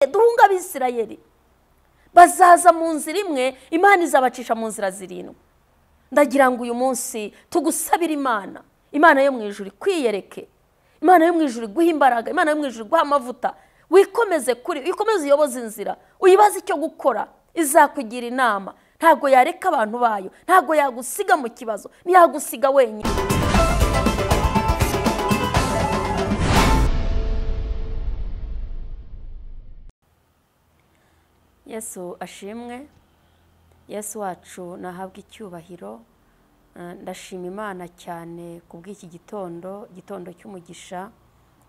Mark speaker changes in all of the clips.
Speaker 1: Duhunga Abisirayeli, bazaza mu nzira imwe, Imana izabacisha mu nzira zirindwi. Ndagira ngo uyu munsi tugusabire Imana, Imana yo mu ijuru ikwiyereke, Imana yo mu ijuru iguhe imbaraga, Imana yo mu ijuru iguhe amavuta, wikomeze kuri, wikomeze uyoboze inzira, uyibaze icyo gukora, izakugira inama. Ntabwo yareka abantu bayo, ntabwo yagusiga mu kibazo, ntiyagusiga wenyine. Yesu ashimwe, Yesu wacu nahabwa icyubahiro. Ndashima Imana cyane kubw'iki gitondo, igitondo cy'umugisha,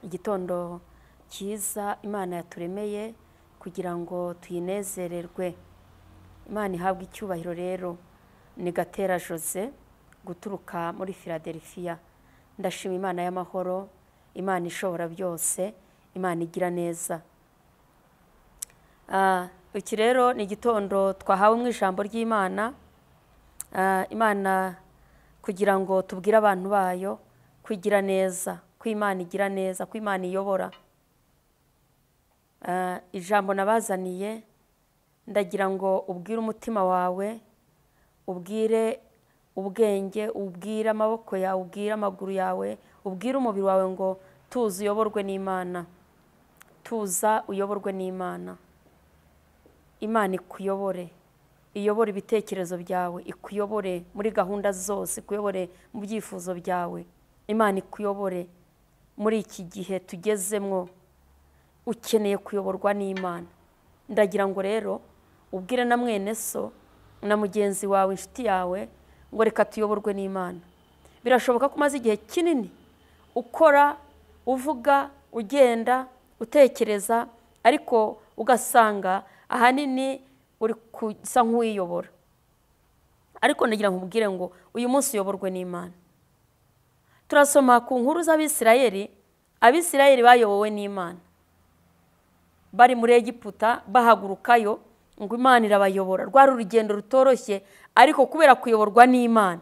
Speaker 1: igitondo cyiza Imana yaturemeye kugira ngo tuyinezererwe. Imana ihabwe icyubahiro. Rero ni Gatera Jose guturuka muri Philadelphia. Ndashima Imana y'amahoro, Imana ishobora byose, Imana igira neza. Iki rero ni igitondo twahawe mu ijambo ry'Imana, Imana kugira ngo tubwire abantu bayo kwigira neza, ko Imana igira neza, ko Imana iyobora. Ijambo nabazaniye, ndagira ngo ubwire umutima wawe, ubwire ubwenge, ubwire amaboko yawe, ubwire amaguru yawe, ubwire umubiri wawe ngo tuza uyoborwe n'Imana, tuza uyoborwe n'Imana. Imana ikuyobore, iyobore ibitekerezo byawe, ikuyobore muri gahunda zose, ikuyobore mu byifuzo byawe. Imana ikuyobore muri iki gihe tugezemwo, ukeneye kuyoborwa n'Imana. Ndagira ngo rero ubwire na mwene so na mugenzi wawe, inshuti yawe, ngo reka tuyoborwe n'Imana. Birashoboka ko umaze igihe kinini ukora, uvuga, ugenda, utekereza, ariko ugasanga ahanini uri kusa nk'uwiyobora. Ariko ndagira ngo nkubwire ngo uyu munsi uyoborwe n'Imana. Turasoma ku nkuru z'Abisirayeli. Abisirayeli bayobowe n'Imana bari muri Egiputa, bahagurukayo ngo Imana irabayobora. Rwari urugendo rutoroshye, ariko kubera kuyoborwa n'Imana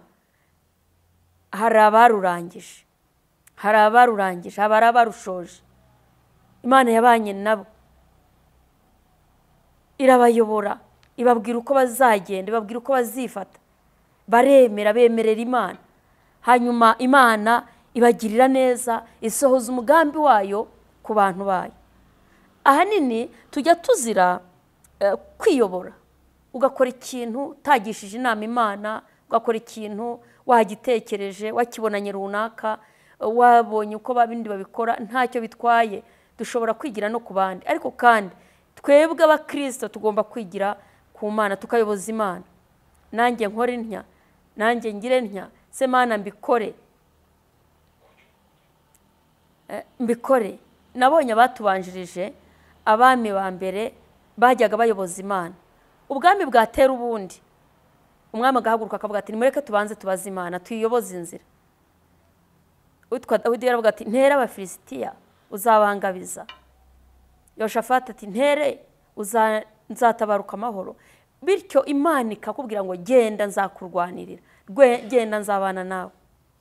Speaker 1: hari abarurangije, hari abarurangije, hari abarushoje. Imana yabanye nabo, irabayobora, ibabwira uko bazagenda, ibabwira uko bazifata, baremera, bemerera Imana. Hanyuma Imana ibagirira neza, isohoza umugambi wayo ku bantu bayo. Ahanini tujya tuzira kwiyobora, ugakora ikintu utagishije inama Imana, ugakora ikintu wagitekereje, wakibonanye runaka, wabonye uko babindi babikora, ntacyo bitwaye, dushobora kwigira no ku bandi. Ariko kandi twebwe abakristo tugomba kwigira ku Mana, tukayoboza Imana. Nanjye nkore ntya, nanjye ngire ntya, se Mana mbikore, mbikore. Nabonye abatubanjirije, abami ba mbere bajyaga bayoboza Imana. Ubwami bwatera ubundi, umwami agahaguruka akavuga ati nimureke tubanze tubaze Imana, tuyiyoboze inzira. Uwitwa Dawidi yaravuga ati ntere Abafilisitiya uzabangabiza. Yoshafati ati ntere nzatabaruka amahoro. Bityo Imana ikakubwira ngo genda nzakurwanirira, genda nzabana nawe.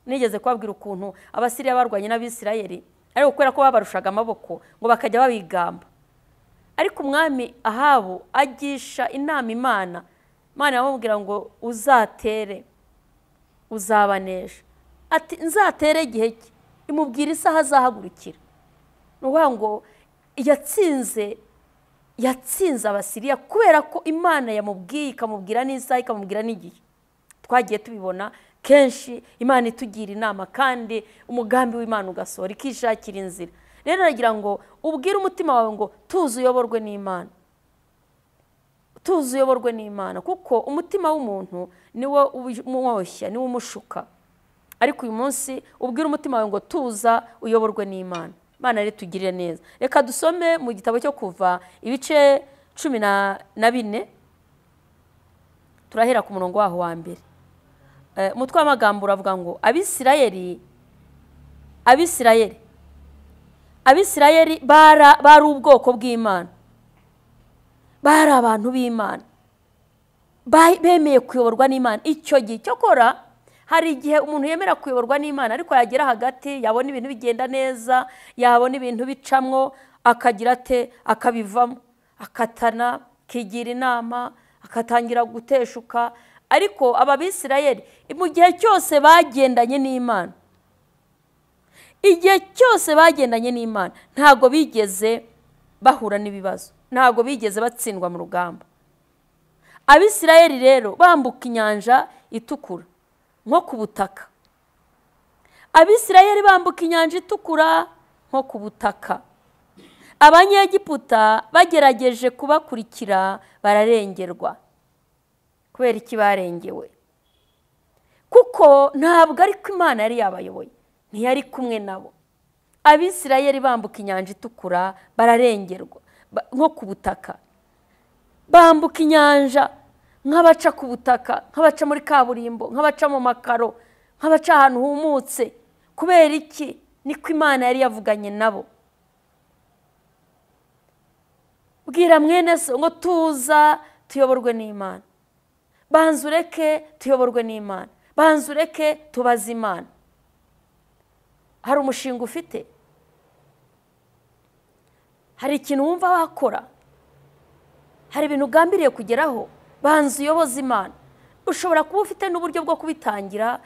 Speaker 1: Nigeze kubabwira ukuntu Abasiriya barwanye n'Abisirayeli, ariko kubera ko babarushaga amaboko ngo bakajya babigamba. Ariko umwami Ahabu agisha inama Imana, Imana iramubwira ngo uzatere, uzabanesha. Ati nzatere igihe ki? Imubwira isaha azahagurukira. Ni ukuvuga ngo yatsinze Abasiriya kubera ko Imana yamubwiye, ikamubwira n'isaha, ikamubwira n'igihe. Twagiye tubibona kenshi Imana itugira inama kandi umugambi w'Imana ugasohora, ikishakira inzira. Rero nagira ngo ubwire umutima wawe ngo tuze uyoborwe n'Imana, tuze uyoborwe n'Imana, kuko umutima w'umuntu niwo umwoshya, niwo umushuka. Ariko uyu munsi ubwire umutima wawe ngo tuza uyoborwe n'Imana. Imana rero itugirire neza. Reka dusome mu gitabo cyo Kuva ibice 14, turahera ku murongo waho wa mbere. Umutwe w'amagambo uravuga ngo Abisirayeli bari ubwoko bw'Imana, bari abantu b'Imana, bemeye kuyoborwa n'Imana. Icyo gihe cyokora hari igihe umuntu yemera kuyoborwa n'Imana, ariko yagera hagati yabona ibintu bigenda neza, yabona ibintu bicamwo, akagira ate, akabivamo. akatana, akigira inama, akatangira guteshuka. Ariko aba Bisirayeli mu gihe cyose bagendanye n'Imana, igihe cyose bagendanye n'Imana, ntago bigeze bahura n'ibibazo, ntago bigeze batsindwa mu rugamba. Abisirayeli rero bambuka inyanja itukura nko ku butaka. Abisirayeli bambuka inyanja itukura nko ku butaka. Abanyegiputa bagerageje kubakurikira bararengerwa. Kubera iki barengewe? Kuko ntabwo ariko Imana yari yabayoboye, ntiyari kumwe nabo. Abisirayeli bambuka inyanja itukura bararengerwa nko ku butaka. Bambuka inyanja nk'abaca ku butaka, nk'abaca muri kaburimbo, nk'abaca mu makaro, nk'abaca ahantu humutse. Kubera iki? Niko Imana yari yavuganye nabo. Bwira mwene so ngo tuza tuyoborwe n'Imana, banza ureke tuyoborwe n'Imana, banza ureke tubaze Imana. Hari umushinga ufite? Hari ikintu wumva wakora? Hari ibintu ugambiriye kugeraho? Banza uyoboze Imana. Ushobora kuba ufite n'uburyo bwo kubitangira,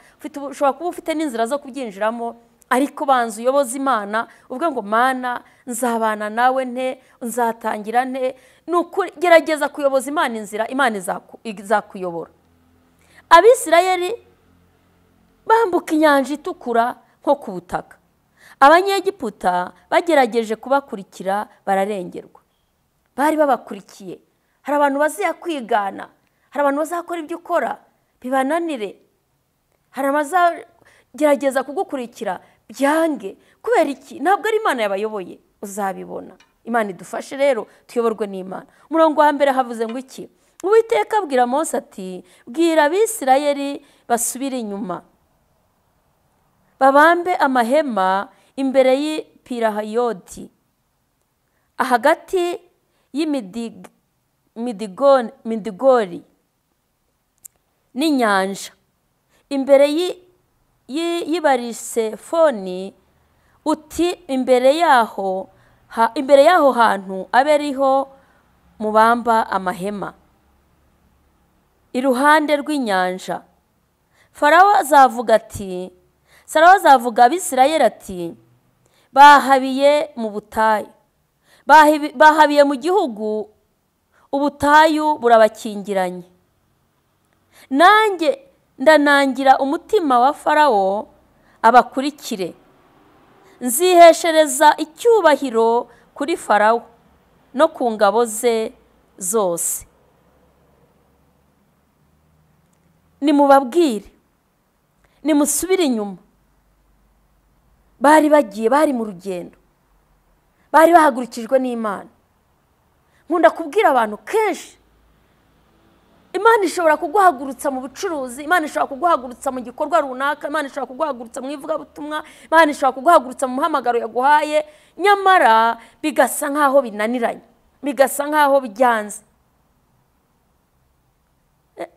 Speaker 1: ushobora kuba ufite n'inzira zo kubyinjiramo, ariko banza uyoboze Imana, uvuge ngo Mana nzabana nawe nte, nzatangira nte. Ni gerageza kuyoboza Imana inzira, Imana izakuyobora. Abisirayeli bambuka inyanja itukura nko ku butaka. Abanyegiputa bagerageje kubakurikira bararengerwa. Bari babakurikiye. Hari abantu bazakwigana, hari abantu bazakora ibyo ukora bibananire, hari abazagerageza kugukurikira byange. Kubera iki? Ntabwo ari Imana yabayoboye, uzabibona. Imana idufashe rero tuyoborwe n'Imana. Umurongo wa mbere havuze ngo iki? Uwiteka abwira Mose ati, bwira Abisirayeli basubire inyuma, babambe amahema imbere y'Ipirahayodi, hagati y'Imidigori n'inyanja, imbere y'Ibarisefoni, uti imbere yaho hantu abe ariho mubamba amahema iruhande rw'inyanja. Farawo azavuga ati, Farawo azavuga Abisirayeli ati, bahabiye mu butayu, bahabiye mu gihugu, ubutayu burabakingiranye. Nanjye ndanangira umutima wa Farawo abakurikire, nziheshereza icyubahiro kuri Farawo no ku ngabo ze zose. Nimubabwire, nimusubire inyuma. Bari bagiye, bari mu rugendo, bari bahagurukijwe n'Imana. Nkunda kubwira abantu kenshi, Imana ishobora kuguhagurutsa mu bucuruzi, Imana ishobora kuguhagurutsa mu gikorwa runaka, Imana ishobora kuguhagurutsa mu ivugabutumwa, Imana ishobora kuguhagurutsa mu muhamagaro yaguhaye, nyamara bigasa nkaho binaniranye, bigasa nkaho byanze,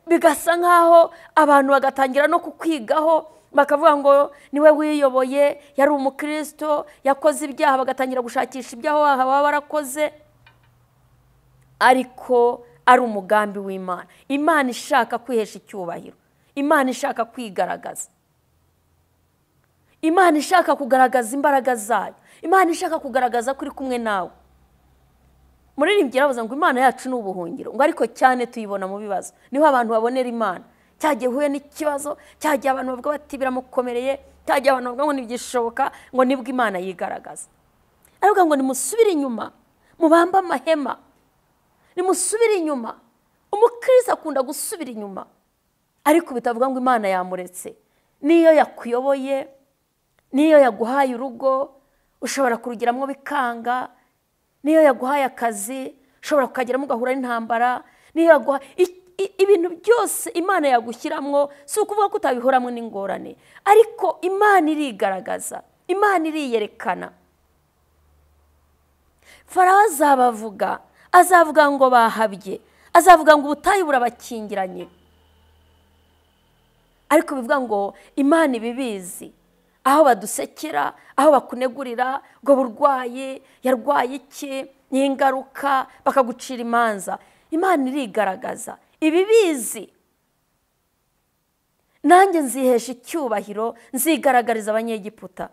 Speaker 1: bigasa nkaho abantu bagatangira no kukwigaho, bakavuga ngo niwe wiyoboye, yari umukristo, yakoze ibyaha, bagatangira gushakisha ibyaha waba warakoze. Ariko ari umugambi w'Imana. Imana ishaka kwihesha icyubahiro, Imana ishaka kwigaragaza, Imana ishaka kugaragaza imbaraga zayo, Imana ishaka kugaragaza ko iri kumwe nawe. Muririmbyi yaravuze ngo Imana yacu ni ubuhungiro, ngo ariko cyane tuyibona mu bibazo, niho abantu babonera Imana. Cyagiye uhuye n'ikibazo, cyagiye abantu bavuga bati biramukomereye, cyagiye abantu bavuga ngo ntibyishoboka, ngo nibwo Imana yigaragaza. Aravuga ngo nimusubire inyuma, mubambe amahema, nimusubire inyuma. Umukristo akunda gusubira inyuma, ariko bitavuga ngo Imana yamuretse. Niyo yakuyoboye, niyo yaguhaye urugo, ushobora kurugeramo bikanga, niyo yaguhaye akazi, ushobora kukageramo ugahura n'intambara, niyo yaguhaye ibintu byose Imana yagushyiramo, si ukuvuga ko utabihoramo n'ingorane, ariko Imana irigaragaza, Imana iriyerekana. Farawo azabavuga, azavuga ngo bahabye, azavuga ngo ubutayu burabakingiranye. Ariko bivuga ngo Imana ibibizi, aho badusekera, aho bakunegurira ngo burwayi, yarwaye iki, n'ingaruka, bakagucira imanza. Imana irigaragaza ibibizi. Nanjye nzihesha icyubahiro, nzigaragariza Abanyegiputa.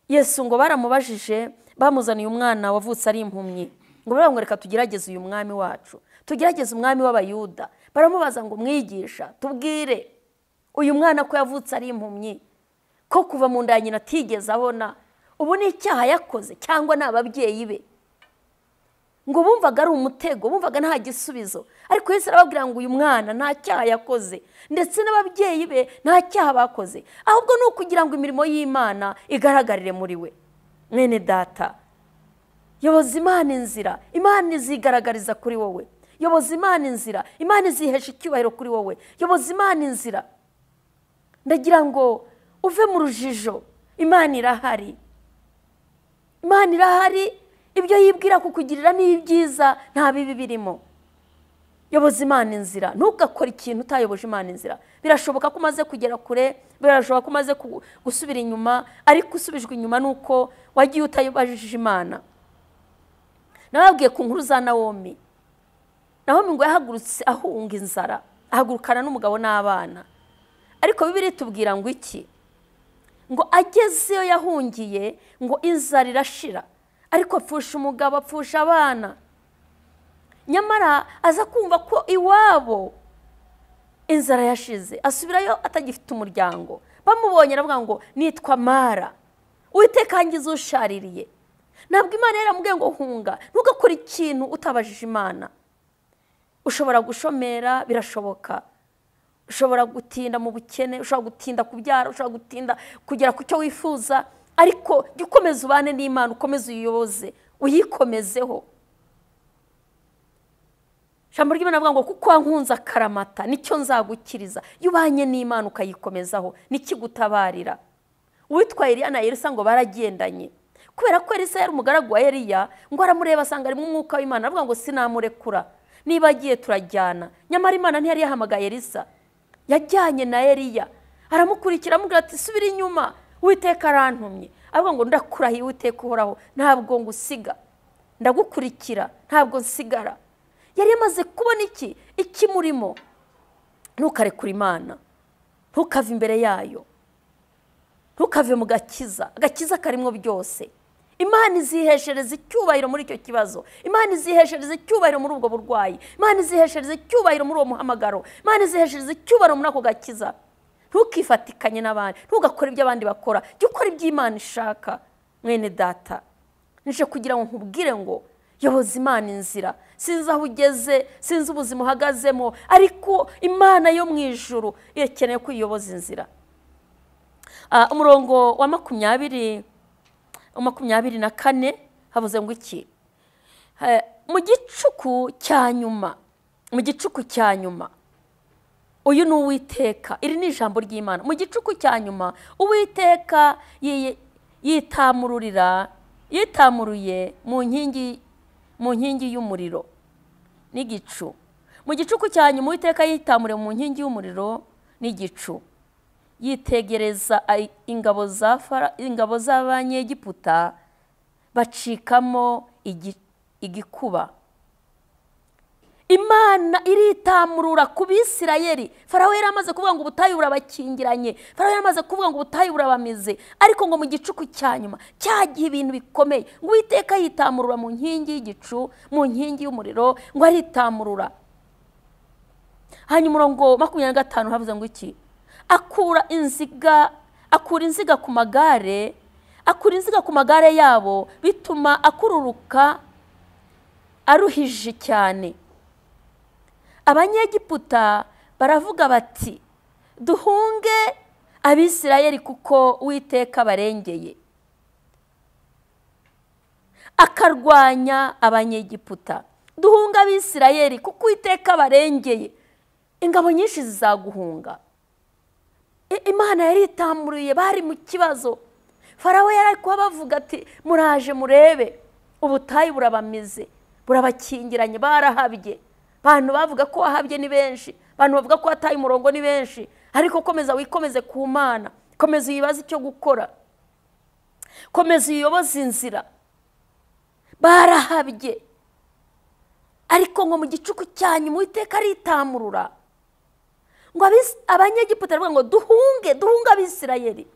Speaker 1: Yesu ngo baramubajije, bamuzaniye umwana wavutse ari impumyi, ngo baravuga ngo reka tugerageze uyu mwami wacu, tugerageze umwami w'Abayuda. Baramubaza ngo mwigisha, tubwire uyu mwana ko yavutse ari impumyi, ko kuva mu nda ya nyina atigeze abona, ubu ni icyaha yakoze cyangwa ni ababyeyi be? Ngo bumvaga ari umutego, bumvaga nta gisubizo. Ariko Yesu arababwira ngo uyu mwana nta cyaha yakoze, ndetse n'ababyeyi be nta cyaha bakoze, ahubwo ni ukugira ngo imirimo y'Imana igaragarire muri we. Mwene data, yoboza Imana inzira, Imana izigaragariza kuri wowe. Yoboza Imana inzira, Imana izihesha icyubahiro kuri wowe. Yoboza Imana inzira. Ndagira ngo uve mu rujijo, Imana irahari. Imana irahari, ibyo yibwira kukugirira ni ibyiza, nta bibi birimo. Yoboza Imana inzira, ntugakore ikintu utayoboje Imana inzira. Birashoboka ko umaze kugera kure, birashoboka ko umaze gusubira inyuma, ariko usubijwe inyuma nuko wagiye utayobajije Imana. Nababwiye ku nkuru za Nawomi. Nawomi ngo yahagurutse ahunga inzara, ahagurukana n'umugabo n'abana. Ariko Bibiliya itubwira ngo iki? Ngo agezeyo yahungiye, ngo inzara irashira, ariko apfusha umugabo, apfusha abana. Nyamara aza kumva ko iwabo inzara yashize, asubirayo atagifite umuryango. Bamubonye aravuga ngo nitwa Mara, Uwiteka angize ushaririye. Ntabwo Imana yaramubwiye ngo hunga, ntugakore ikintu utabajije Imana. Ushobora gushomera, birashoboka. Ushobora gutinda mu bukene, ushobora gutinda kubyara, ushobora gutinda kugera ku cyo wifuza, ariko jya ukomeza ubane n'Imana, ukomeze uyiyoboze, uyikomezeho. Ijambo ry'Imana rivuga ngo kuko wankunze akaramata nicyo nzagukiriza. Iyo ubanye n'Imana ukayikomezaho, nikigutabarira. Uwitwa Eliya na Elisa ngo baragendanye. Kubera ko Elisa yari umugaragu wa Eliya, ngo aramureba asanga arimo umwuka w'Imana, aravuga ngo sinamurekura, niba agiye turajyana. Nyamara Imana ntiyari yahamagaye Elisa, yajyanye na Eliya, aramukurikira amubwira ati subira inyuma, Uwiteka arantumye. Aravuga ngo ndakurahiye Uwiteka uhoraho, ntabwo ngusiga, ndagukurikira, ntabwo nsigara. Yari yamaze kubona iki ikimurimo. Ntukarekure Imana, ntukave imbere yayo, ntukave mu gakiza. Agakiza karimo byose. Imana iziheshereza icyubahiro muri icyo kibazo, Imana iziheshereza icyubahiro muri ubwo burwayi, Imana iziheshereza icyubahiro muri uwo muhamagaro, Imana iziheshereza icyubahiro muri ako gakiza. Ntukifatikanye n'abandi, ntugakore ibyo abandi bakora, jya ukora ibyo Imana ishaka. Mwene data, nije kugira ngo nkubwire ngo yoboza Imana inzira. Sinzi aho ugeze, sinzi ubuzima uhagazemo, ariko Imana yo mu ijuru irakeneye ko uyiyoboza inzira. Umurongo wa 24 havuze ngo iki? Mu gicuku cya nyuma, mu gicuku cya nyuma, uyu ni Uwiteka. Iri ni ijambo ry'Imana. Mu gicuku cya nyuma Uwiteka yitamuruye mu nkingi y'umuriro n'igicu. Mu gicuku cya nyuma Uwiteka yitamuriye mu nkingi y'umuriro n'igicu, yitegereza ingabo z'Abanyegiputa bacikamo igikuba. Imana iritamurura ku Bisirayeli. Farawo yari amaze kuvuga ngo ubutayu burabakingiranye, Farawo yari amaze kuvuga ngo ubutayu burabamize, ariko ngo mu gicuku cya nyuma cyagiye ibintu bikomeye, ngo Uwiteka yitamurura mu nkingi y'igicu, mu nkingi y'umuriro, ngo aritamurura. Hanyuma umurongo 25 havuze ngo iki? Akura inziga ku magare, akura inziga ku magare yabo, bituma akururuka aruhije cyane. Abanyegiputa baravuga bati duhunge Abisirayeli kuko Uwiteka barengeye. Akarwanya Abanyegiputa. Duhunge Abisirayeli kuko Uwiteka barengeye. Ingabo nyinshi zizaguhunga. Imana yari itamuriye, bari mu kibazo. Farawo yari ari kubavuga ati muraje murebe, ubutayu burabamize, burabakingiranye, barahabye. Abantu bavuga ko wahabye ni benshi, abantu bavuga ko wataye umurongo ni benshi, ariko komeza wikomeze ku Mana, komeza uyibaze icyo gukora, komeza uyiyoboze inzira. Barahabye. Ariko ngo mu gicuku cyanyu Uwiteka aritamurura. Ngo Abanyegiputa baravuga ngo duhunge, duhunge Abisirayeli.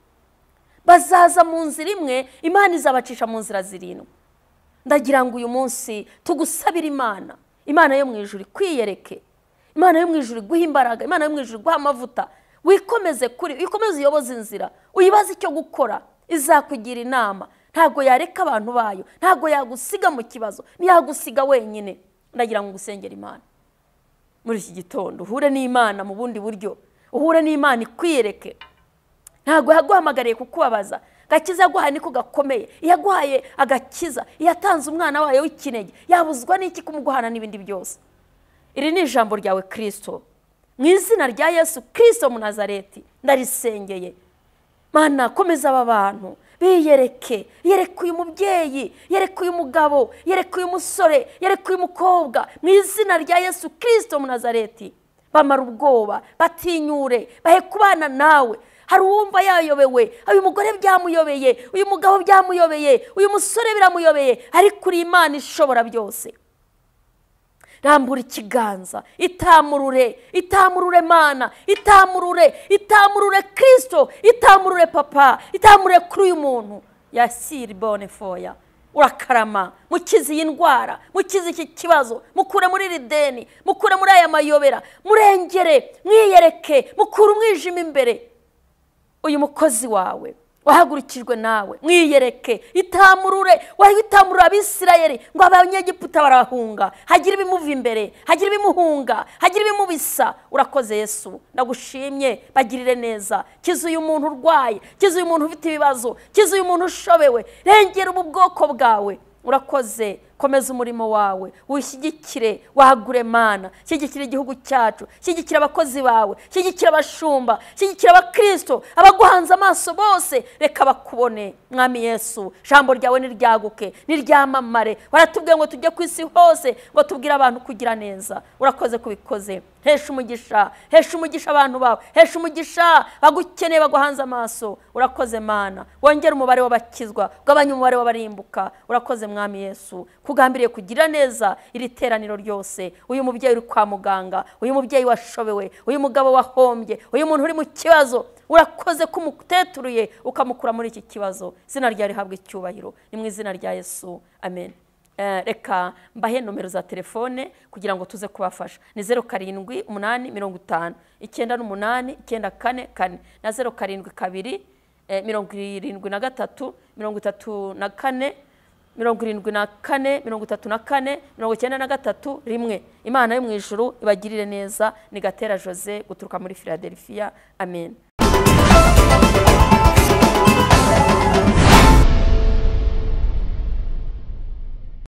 Speaker 1: Bazaza mu nzira imwe, Imana izabacisha mu nzira zirindwi. Ndagira ngo uyu munsi tugusabire Imana, Imana yo mu ijuru kwiyereke, Imana yo mu ijuru iguhe imbaraga, Imana yo mu ijuru iguhe amavuta, wikomeze kuri, wikomeze uyoboze inzira, uyibaze icyo gukora, izakugira inama. Ntabwo yareka abantu bayo, ntabwo yagusiga mu kibazo, ntiyagusiga wenyine. Ndagira ngo ugusengere Imana muri iki gitondo, uhure n'Imana mu bundi buryo, uhure n'Imana ikwiyereke. Ntabwo yaguhamagariye kukubabaza. Gakiza yaguhaye niko gakomeye, yaguhaye agakiza, yatanze umwana wayo w'ikinege, yabuzwa n'iki kumuguhana n'ibindi byose. Iri ni ijambo ryawe Kristo, mu izina rya Yesu Kristo mu Nazareti ndarisengeye. Mana, komeza aba bantu biyereke, yereke uyu mubyeyi, yereke uyu mugabo, yereke uyu musore, yereke uyu mukobwa, mu izina rya Yesu Kristo mu Nazareti. Bamara ubwoba, batinyure, bahe kubana nawe. Hari uwumva yayobewe, uyu mugore byamuyobeye, uyu mugabo byamuyobeye, uyu musore biramuyobeye, ariko uri Imana ishobora byose. Rambura ikiganza, itamurure, itamurure Mana, itamurure, itamurure Kristo, itamurure papa, itamurure kuri uyu muntu. Yasiri bone foya. Urakarama, mukize iyi ndwara, mukize iki kibazo, mukure muri iri deni, mukure muri aya mayobera, murengere, mwiyereke, mukure umwijima imbere. Uyu mukozi wawe wahagurukijwe nawe, mwiyereke, itamurure. Wari witamurura Abisirayeli ngo Abanyegiputa barahunga, hagira ibimuva imbere, hagira ibimuhunga, hagira ibimubisa. Urakoze Yesu, ndagushimye, bagirire neza. Kiza uyu muntu urwaye, kiza uyu muntu ufite ibibazo, kiza uyu muntu ushobewe, rengera ubu bwoko bwawe. Urakoze, komeza umurimo wawe, wishyigikire, wagure Mana, shyigikire igihugu cyacu, shyigikire abakozi bawe, shyigikire abashumba, shyigikire abakristo, abaguhanze amaso bose, reka bakubone. Mwami Yesu, jambo ryawe niryaguke, niryamamare. Waratubwiye ngo tujye ku isi hose, ngo tubwire abantu kugira neza. Urakoze kubikoze. Hesha umugisha, hesha umugisha abantu bawe, hesha umugisha bagukeneye, baguhanze amaso. Urakoze Mana, wongere umubare w'abakizwa, ugabanye umubare w'abarimbuka. Urakoze Mwami Yesu, kugambiriye kugira neza iri teraniro ryose. Uyu mubyeyi uri kwa muganga, uyu mubyeyi washobewe, uyu mugabo wahombye, uyu muntu uri mu kibazo, urakoze kumuteturuye ukamukura muri iki kibazo. Izina ryawe rihabwe icyubahiro, ni mu izina rya Yesu, amen. Reka mbahe nomero za telefone kugira ngo tuze kubafasha. Ni 0 7 8 50 98 94 4 na 0 7 2 73 34 74 34 93 1. Imana yo mu ijuru ibagirire neza. Ni Gatera Jose guturuka muri Philadelphia. Amen.